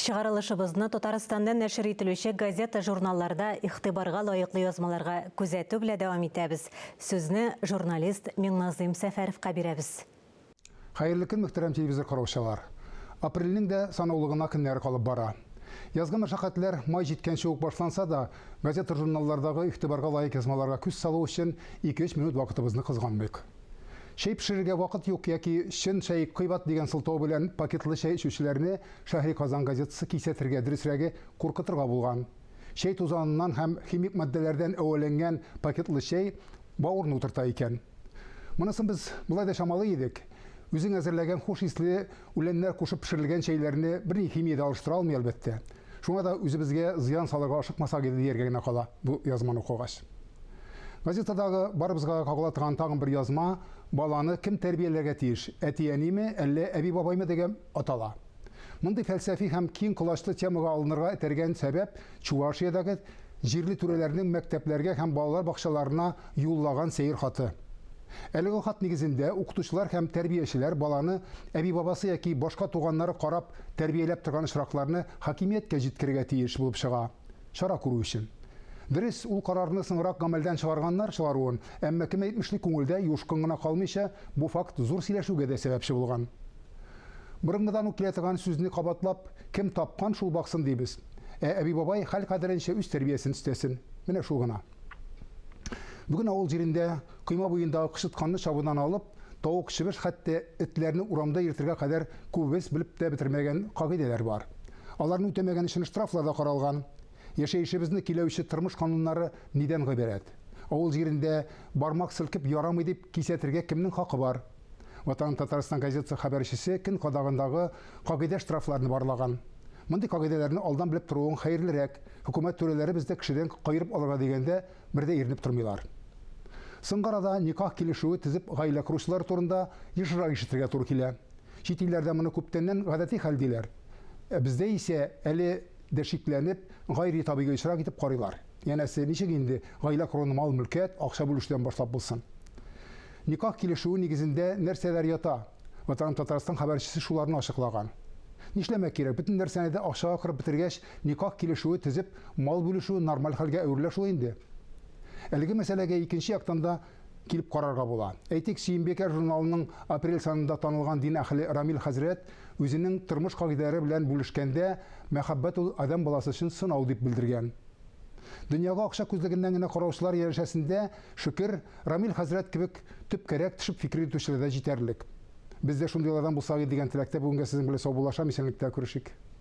Чыгарылышыбызны Татарстанда нәшер ителүче газета-журналларда игътибарга лаеклы язмаларга күзәтү белән дәвам итәбез. Сүзне журналист Миңназыйм Сәфәровка бирәбез. Хәерле көн, мөхтәрәм телевизор караучылар! Апрельнең дә санаулы гына көннәре калып бара. Язгы мәшәкатьләр май җиткәнче үк башланса да, газета-журналлардагы игътибарга лаек язмаларга күз салу өчен ике-өч минут вакытыбызны кызганмыйк. Чәй пешерергә вакыт юк яки чын чәй кыйбат дигән сылтау белән пакетлы чәй эчүчеләрне Шәһри Казан газетасы кисәтергә, дөресрәге, куркытырга булган. Чәй тузаныннан һәм химик матдәләрдән әвәләнгән пакетлы чәй бавырны утырта икән. Монысын без болай да чамалый идек. Үзең әзерләгән хуш исле үләннәр кушып пешерелгән чәйләрне берни химия дә алыштыра алмый, әлбәттә. Шуңа да үзебезгә зыян салырга ашыкмасак иде дияргә генә кала бу язманы укыгач. Газетадагы барыбызга да кагыла торган тагын бер язма Баланы кем тәрбияләргә тиеш, әти-әниме, әллә әби-бабаймы дигән атала. Мондый фәлсәфи һәм киң колачлы темага алынырга этәргән сәбәп Чувашиядәге җирле түрәләрнең мәктәпләргә һәм балалар бакчаларына юллаган сәер хаты. Әлеге хат нигезендә укытучылар һәм тәрбиячеләр баланы әби-бабасы яки башка туганнары карап, тәрбияләп торган очракларны хакимияткә җиткерергә тиеш булып чыга. Чара күрү өчен. Дөрес, ул карарны соңрак гамәлдән чыгарганнар чыгаруын, әмма кем әйтмешли, күңелдә юшкын гына калмыйча, бу факт зур сөйләшүгә дә сәбәпче булган. Борынгыдан ук килә торган сүзне кабатлап, кем тапкан, шул баксын дибез. Ә әби-бабай хәл кадәренчә үз тәрбиясен өстәсен. Менә шул гына. Бүген авыл җирендә койма буендагы кычытканны чабудан алып, тавык, чебеш, хәтта этләрне урамда йөртергә кадәр күбебез белеп тә бетермәгән кагыйдәләр бар. Аларны үтәмәгән өчен штрафлар да каралган. Яшәешебезне көйләүче тормыш кануннары нидән гыйбарәт? Авыл җирендә бармак селкеп ярамый дип кисәтергә кемнең хакы бар? Ватаным Татарстан газетасы хәбәрчесе көн кадагындагы кагыйдә-штрафларны барлаган. Мондый кагыйдәләрне алдан белеп торуың хәерлерәк, хөкүмәт түрәләре бездә кешедән каерып алырга дигәндә бер дә иренеп тормыйлар. Соңгы арада никах килешүе төзеп гаилә коручылар турында ешрак ишетергә туры килә. Чит илләрдә моны күптәннән гадәти хәл диләр. Ә бездә исә әле дә шикләнеп, гайри табигый очрак итеп карыйлар. Янәсе, ничек инде гаилә коруны мал-мөлкәт, акча бүлешүдән башлап булсын? Никах килешүе нигезендә нәрсәләр ята? Ватаным Татарстан хәбәрчесе шуларны ачыклаган. Нишләмәк кирәк, бөтен нәрсәне дә акчага кырып бетергәч, никах килешүе төзеп, мал бүлешү нормаль хәлгә әверелә шул инде. Әлеге мәсьәләгә икенче яктан да килеп карарга була. Әйтик, Сөембикә журналының апрель санында танылган дин әһеле Рамил хәзрәт үзенең тормыш кагыйдәләре белән бүлешкәндә, мәхәббәт ул адәм баласы өчен сынау дип белдергән. Дөньяга акча күзлегеннән генә караучылар янәшәсендә, шөкер, Рамил хәзрәт кебек төпкәрәк төшеп фикер йөртүчеләр дә җитәрлек. Без дә шундыйлардан булсак иде дигән теләктә бүгенгә сезнең белән саубуллашам, исәнлектә күрешик.